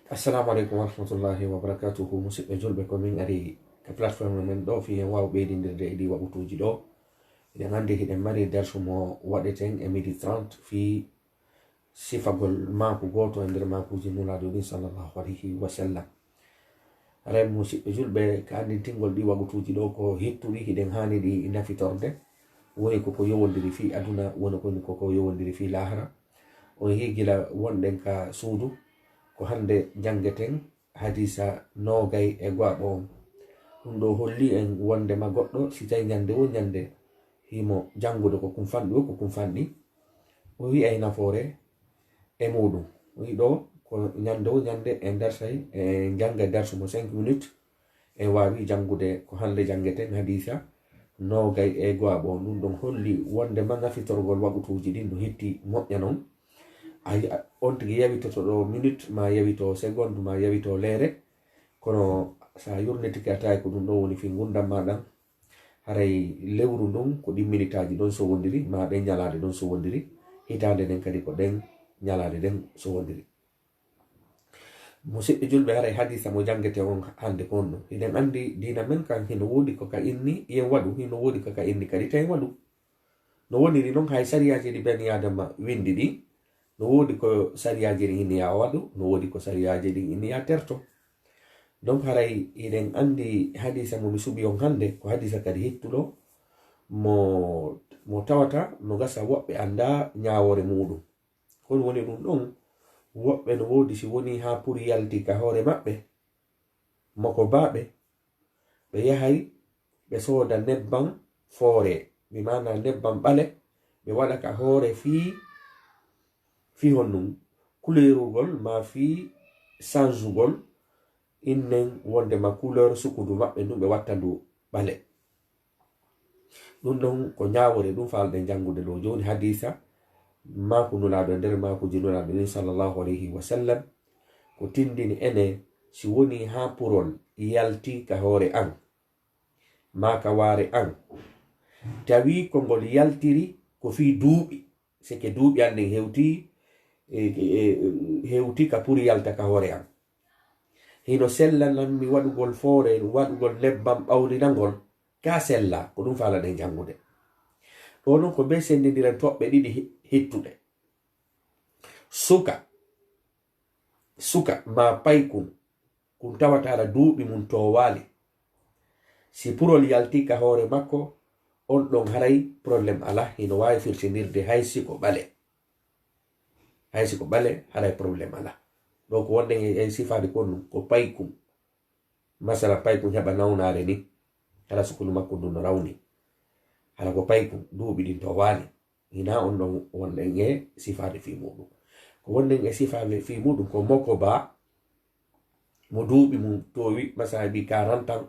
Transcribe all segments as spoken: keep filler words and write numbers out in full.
Assalamu aleykum warahmatullahi wabarakatuhu. Musidɓe julɓe, ko min ari ka plateforme men ɗo fii en waaw ɓeydindirde e ɗi waɓutuuji ɗo. Hiɗen anndi hiɗen mari darsu mo waɗeten e midi trente fii sifagol maaku gooto e nder maakuuji Nulaaɗo ɗin, sallallahu alayhi wa sallam. Haray musidɓe julɓe, ka anndintingol ɗi waɓutuuji ɗo ko hittuɗi, hiɗen haani ɗi nafitorde. Woni ko ko yowondiri fii aduna, woni ko, woni ko ko yowondiri fii laahara. On yii gila wonɗen ka suudu, ko hannde janngeten hadiisa noogay e go'aɓo on. Ɗum ɗo holli en wonndema goɗɗo, si tawi ñannde wo ñannde himo janngude ko kumfanɗi wo ko kumfanɗi, o yi'ay nafoore e muuɗum. O yi'i ɗo ko ñannde wo ñannde en darsay, en janngay darsu mo cinq minutes, en waawi janngude ko hannde janngeten hadiisa noogay e go'aɓo on. Ɗum ɗon holli wonndema nafitorgol waɓutuuji ɗin no hitti moƴƴa non. A yi-, a-, on tigi yawitoto ɗo minute, ma yawito seconde, ma yawito leere. Kono sa yurnitike a tawi ko ɗum ɗon woni fii ngurndan ma ɗan, haray lewru ndun ko ɗin minitaaji ɗon sowondiri, ma ɗen ñalaaɗe ɗon sowondiri, hitaande nden kadi ko ɗen ñalaaɗe ɗen sowondiri. Musidɓe julɓe, haray hadiisa mo janngete on hannde ko on ɗum. Hiɗen anndi diina men kan hino woodi ko ka inni yen waɗu, hino woodi ko ka inni kadi tawi waɗu. No woniri non, hay sariyaaji ɗi bani Aadama winndi ɗi, no woodi ko sariyaaji ɗin inni yaa waɗu, no woodi ko sariyaaji ɗin inni yaa terto. Donc haray hiɗen anndi hadiisa mo mi suɓi on hannde, ko hadiisa kadi hittuɗo, mo, mo tawata no gasa woɓɓe anndaa ñaawoore muuɗum. Kono woni ɗum ɗon, woɓɓe no woodi si woni haa puri yalti ka hoore maɓɓe, mokobaaɓe, ɓe yahay ɓe sooda nebban foore, bi maana nebban ɓale, ɓe waɗa ka hoore fii, fii honɗum, kuleerugol ma fii sanzugol, innen wonndema couleur sukundu maɓɓe ndun ɓe watta ndu ɓale. Ɗum ɗon ko ñaawoore ɗum faalɗen janngude ɗo jooni hadiisa maaku Nulaaɗo e nder maakuuji Nulaaɗo ɗin sallallahu alayhi wa sallam, ko tindini ene si woni haa purol yalti ka hoore an, maa ka waare an, tawi ko ngol yaltiri ko fii duuɓi, seke duuɓi an ɗin hewti, e, e, e, hewti ka puri yalta ka hoore an. Hino sellanan mi waɗugol foore, waɗugol nebban ɓawlinangol, ka sella, ko ɗum faalaɗen janngude. Ɗo non ko bee senndindiren toɓɓe ɗiɗi hi-, hittuɗe. Suka, suka maa paykun, kun tawata hara duuɓi mun toowaali. Si purol yalti ka hoore makko, on ɗon haray problème alaa, hino waawi firtinirde hay si ko ɓale. Hay si ko ɓale, haray problème alaa. Ɗo ko wonɗen e, e sifaade kon ɗum, ko paykun. Masala paykun heɓa nawnaare ni, hara sukundu makko ndun no rawni. Hara ko paykun, duuɓi ɗin toowaali. Hinaa on ɗon wonɗen e sifaade fii muuɗum. Ko wonɗen e sifaade fii muuɗum ko mokobaa, mo duuɓi mum toowi, masala ɓii quarante ans,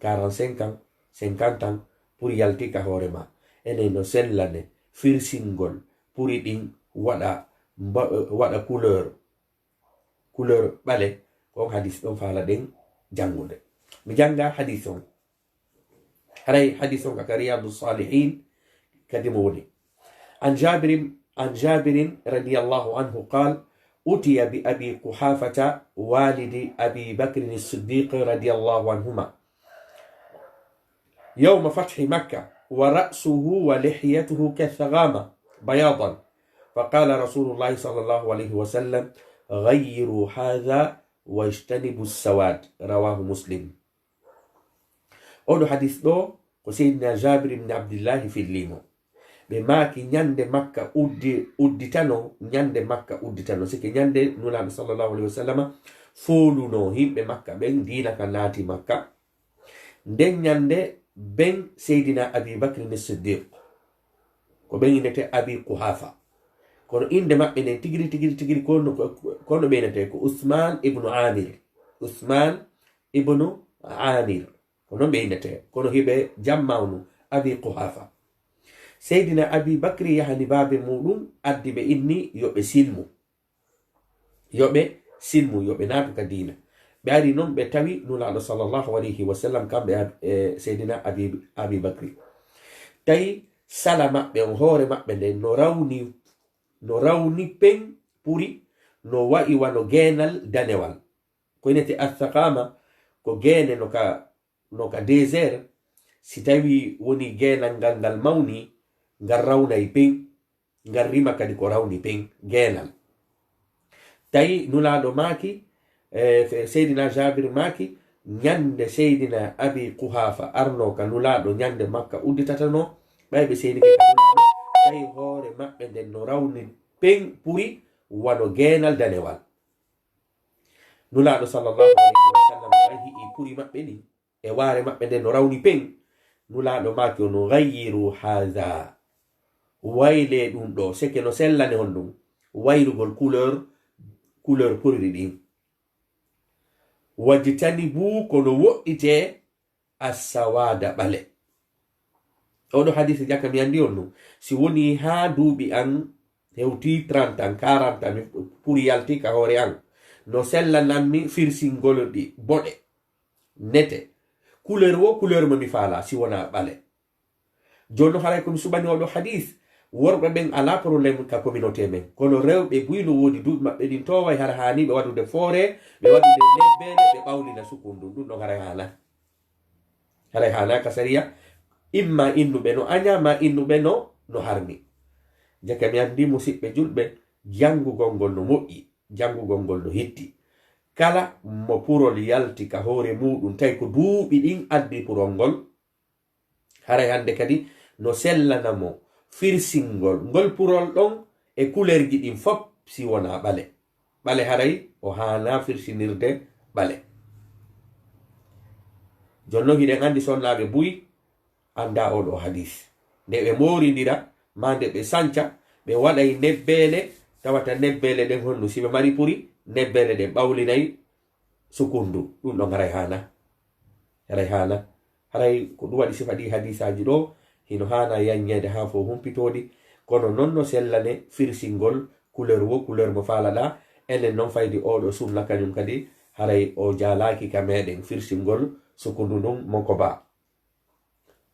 quarante-cinq ans, cinquante ans, puri yalti ka hoore ma. Enen no sellane firsingol puri ɗin waɗa mba-, waɗa couleur, couleur ɓale, ko on hadis ɗon faalaɗen janngude. Mi jannga hadis on. Haray hadis on ka Riyadu Salihin kadi mo woni. عن جابر، عن جابر رضي الله عنه قال: أتي بأبي قحافة والد أبي بكر الصديق رضي الله عنهما يوم فتح مكة ورأسه ولحيته كالثغامة بياضا، فقال رسول الله صلى الله عليه وسلم: غيروا هذا واجتنبوا السواد. رواه مسلم. Oɗo hadis ɗo ko Seydina Jabir ibn Abdillahi fillimo. Ɓe maaki ñande Makka uddi-, udditano, ñande Makka udditano. Sike ñande Nulaaɗo sallallahu alaihi wasallam fooluno himɓe Makka ɓen diina ka naati Makka. Nden ñande ɓen Seydina Abi Bakr ni Siddiq. Ko ɓen innete Abi Quhafa. Kono innde maɓɓe nden tigiri, tigiri, tigiri, kono, kono ɓe innete ko Usman ibnu Amir. Usman ibnu Amir. Ko non ɓe innete. Kono hiɓe jammawnu Abi Quhafa. Seydina Abi Bakri yahani baabe muɗum, addi ɓe inni yo ɓe silmu. Yo ɓe silmu, yo ɓe naatu ka diina. Ɓe ari non ɓe tawi Nulaaɗo sallallahu alayhi wa sallam, kamɓe ab-, e Seydina Abi, Abi Bakri. Tawi sala maɓɓe on, hoore maɓɓe nden no rawni, no rawni pen puri, no wa'i wano geenal danewal. Ko inete Athaqama, ko geene no ka, no ka désert. Si tawi woni geenal ngal, ngal mawni, ngal rawnay peng, ngal rima kadi ko rawni peng, geenal. Tawi Nulaaɗo maaki, e, fe-, Seydina Jaabir maaki, ñande Seydina Abi Quhaafa arno ka Nulaaɗo ñande Makka udditata no, ɓay ɓe seenike ka Nulaaɗo, tawi hoore maɓɓe nden no rawni peng puri wano geenal danewal. Nulaaɗo sallallahu alayhi wa sallam ɓay hi'i puri maɓɓe ɗin, e waare maɓɓe nden no rawni peng. Nulaaɗo maaki o no, "Ghayyiru haza." Wayle ɗum ɗo, seke no sellane honɗum. Waylugol couleur, couleur puri ɗin. "Wajtanibu," kono woɗɗite, "as-sawada," ɓale. Oɗo hadisi jaka mi andi on ɗum. Si woni haa duuɓi an hewti trente ans, quarante ans, mi puri yalti ka hoore an. No sellananmi firsingol ɗi boɗe, nete. Couleur wo couleur mo mi faala, si wona ɓale. Jooni non haray ko mi suɓani oɗo hadis. Worɓe ɓen alaa problème ka communauté men. Kono rewɓe buy no woodi duuɓi maɓɓe ɗin toway hara haani ɓe waɗude foore, ɓe waɗude nebbeele, ɓe ɓawlina sukun ɗum. Ɗum ɗon haray haana. Haray haana ka sariya. Imma innuɓe no aña, ma innuɓe no, no harmi. Jaka mi andi musiɓɓe julɓe, janngugol ngol no moƴƴi, janngugol ngol no hitti. Kala mo purol yalti ka hoore muuɗum, tawi ko duuɓi ɗin addi purol ngol, haray hannde kadi no sellana mo firsingol ngol purol ɗon e kulerji ɗin fop, si wonaa ɓale. Ɓale haray o haanaa firsinirde ɓale. Jooni non hiɗen anndi sonnaaɓe buy anndaa oo ɗoo hadiis. Nde ɓe moorindira, maa nde ɓe sanca, ɓe waɗay nebbeele, tawata nebbeele ɗen honno, si ɓe mari puri, nebbeele ɗen ɓawlinay sukundu. Ɗum ɗon haray haana. Haray haana. Haray ko ɗum waɗi sifa ɗi hadiisaaji ɗoo, hino haana yaññeede haa fof humpitooɗi. Kono non no sellane firsingol couleur wo couleur mo faalaɗaa. Enen non faydi oo ɗoo sunna kañum kadi, haray o jaalaaki ka meɗen firsingol sukundu ndun mo ko baa.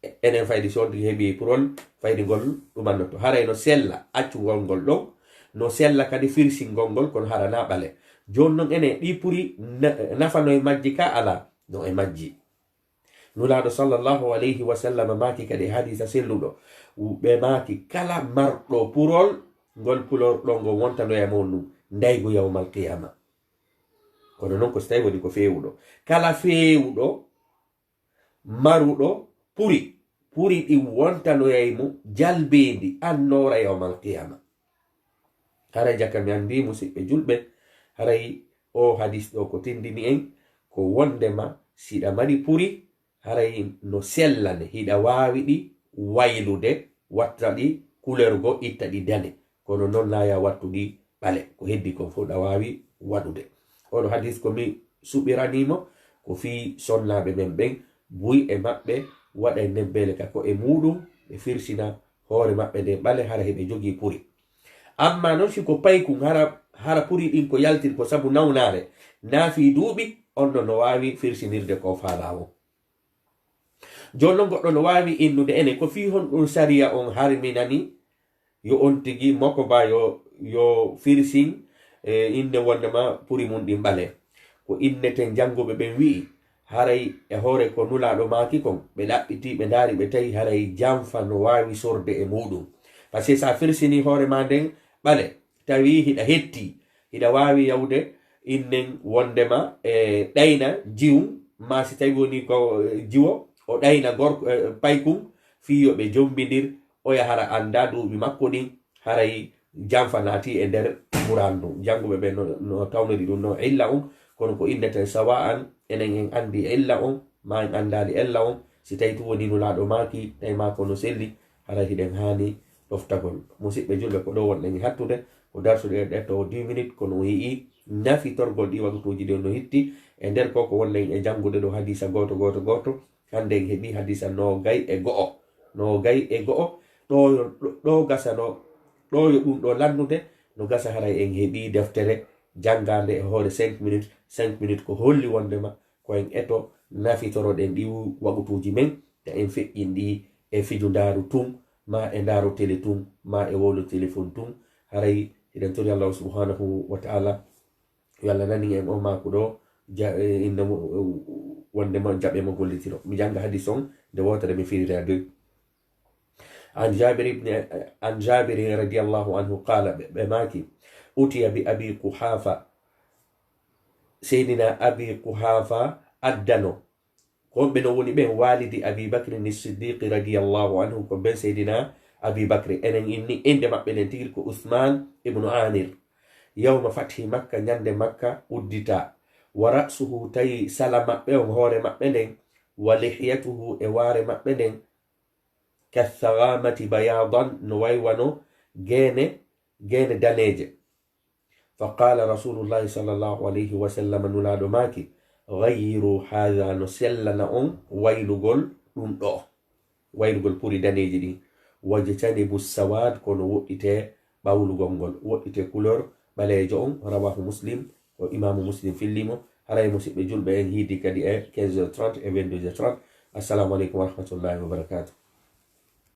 E-, enen faydi si on tigi heɓi purol, faydi ngol ɗumannotto. Haray no sella accugol ngol ɗon, no sella kadi firsingol ngol, kono hara na ɓale. Jooni non enen ɗi puri na-, nafano e majji ka alaa, no e majji. Nulaaɗo sallallahu alayhi wa sallam maaki kadi e hadiisa selluɗo, ɓe maaki kala marɗo purol, ngol purol ɗon ngol wontanoya mo ɗum ndaygu yawmal qiyaama. Kono non ko si tawi woni ko feewuɗo. Kala feewuɗo, maruɗo puri, puri ɗin wontanoyay mo jalbeendi annoora yawmal qiyaama. Haray jaka mi anndi, musiɓɓe julɓe, haray oo hadiis ɗoo ko tinndini en, ko wonndema si hiɗa mari puri, haray no sellane, hiɗa waawi ɗi waylude, watta ɗi couleur goo, itta ɗi dane. Kono non na ya wattu ɗi ɓale. Ko heddi kon fof ɗa waawi waɗude. Oɗo hadiis ko mi suɓiranii mo, ko fii sonnaaɓe men ɓen, buy e maɓɓe waɗay nebbeele ka ko'e muuɗum, ɓe firsina hoore maɓɓe nde ɓale, hara hiɓe jogii puri. Ammaa non si ko paykun, hara, hara puri ɗin ko yaltiri ko sabu nawnaare, naa fii duuɓi, on ɗon no waawi firsinirde ko faalaa woo. Jooni non goɗɗo no waawi innude enen ko fii honɗun sariya on harminani yo on tigi moko ba yo, yo firsin, e, innde wonndema puri mun ɗin ɓale. Ko inneten jannguɓe ɓen wi'i, haray e hoore ko Nulaaɗo maaki kon, ɓe ɗaɓɓiti, ɓe ndaari, ɓe tawi haray janfa no waawi sorde e muuɗum. Parce que si a firsinii hoore maa nden ɓale, tawi hiɗa hetti, hiɗa waawi yawde innen wonndema e ɗayna jiwum, maa si tawi woni ko, e, jiwo, o ɗayna gorko, e, paykun, fii yo ɓe jommbindir, oya hara anndaa duuɓi makko ɗin, haray janfa naati e nder Qur'aan ndun. Jannguɓe ɓen no, no tawnori ɗum no illa on, kono ko inneten sawa'an, enen en anndi illa on, maa en anndaali illa on, si tawi tun woni Nulaaɗo maaki, tawi maa ko no selli, haray hiɗen haani ɗoftagol. Musiɓɓe julɓe, ko ɗoo wonɗen e hattude, ko darsuɗe ɗe to dix minutes, kono on yi'i nafitorgol ɗi waqtuuji ɗin no hitti. E nder ko, ko wonɗen e janngude ɗoo hadiisa gooto, gooto, gooto, hannde en heɓii hadiisa noogay e go'o. Noogay e go'o, ɗoo yo, ɗoo, ɗoo gasano, ɗoo yo ɗum ɗoo lannude, no gasa haray en heɓii deftere janngaande e hoore cinq minutes. Cinq minutes ko holli wonndema ko en eto nafitoroɗen ɗi waqtuuji men, ta en feƴƴin ɗi e fijundaaru tun, maa e ndaaru tele tun, maa e wowlo telefon tun. Haray hiɗen tori Allaahu subhaanahu wa ta'aala yo Alla nanin en oo maaku ɗoo, ja- eh, inna mo, eh, wonde mo jaɓe mo gollitiro. Mi jannga hadis on, nde wootere mi firira deux. An Jabir ibn, an Jabir radiyallahu anhu qala, ɓe, ɓe maaki, utiya bi Abi Quhafa, Seydina Abi Quhafa addano. Ko ɓe no woni ɓen? Walidi Abi Bakri ni Siddiqi radiyallahu anhu, ko ɓen Seydina Abi Bakri. Enen inni innde maɓɓe nden tigi ko Uthman ibnu Amir. Yawma fathi Makka, ñande Makka uddita. Wa ra'suhu, tawi sala maɓɓe on, hoore maɓɓe nden, wa lihyatuhu, e waare maɓɓe nden, kathagamati bayadan, no way wano geene, geene daneeje. Fa qala Rasulullahi sallallahu alayhi wa sallam, Nulaaɗo maaki, gayyiru hadha, no sellana on waylugol ɗum ɗo, waylugol puri daneeji ɗin. Wajtanibu sawad, kono woɗɗite ɓawlugol ngol, woɗɗite couleur ɓaleejo on. Rawahu Muslim, o Imaamu Muslim fillimo. Haray musiɓɓe julɓe, en hiidi kadi e quinze heures trente e vingt-deux heures trente. Assalamu aleykum wa rahmatullahi wa barakatuh.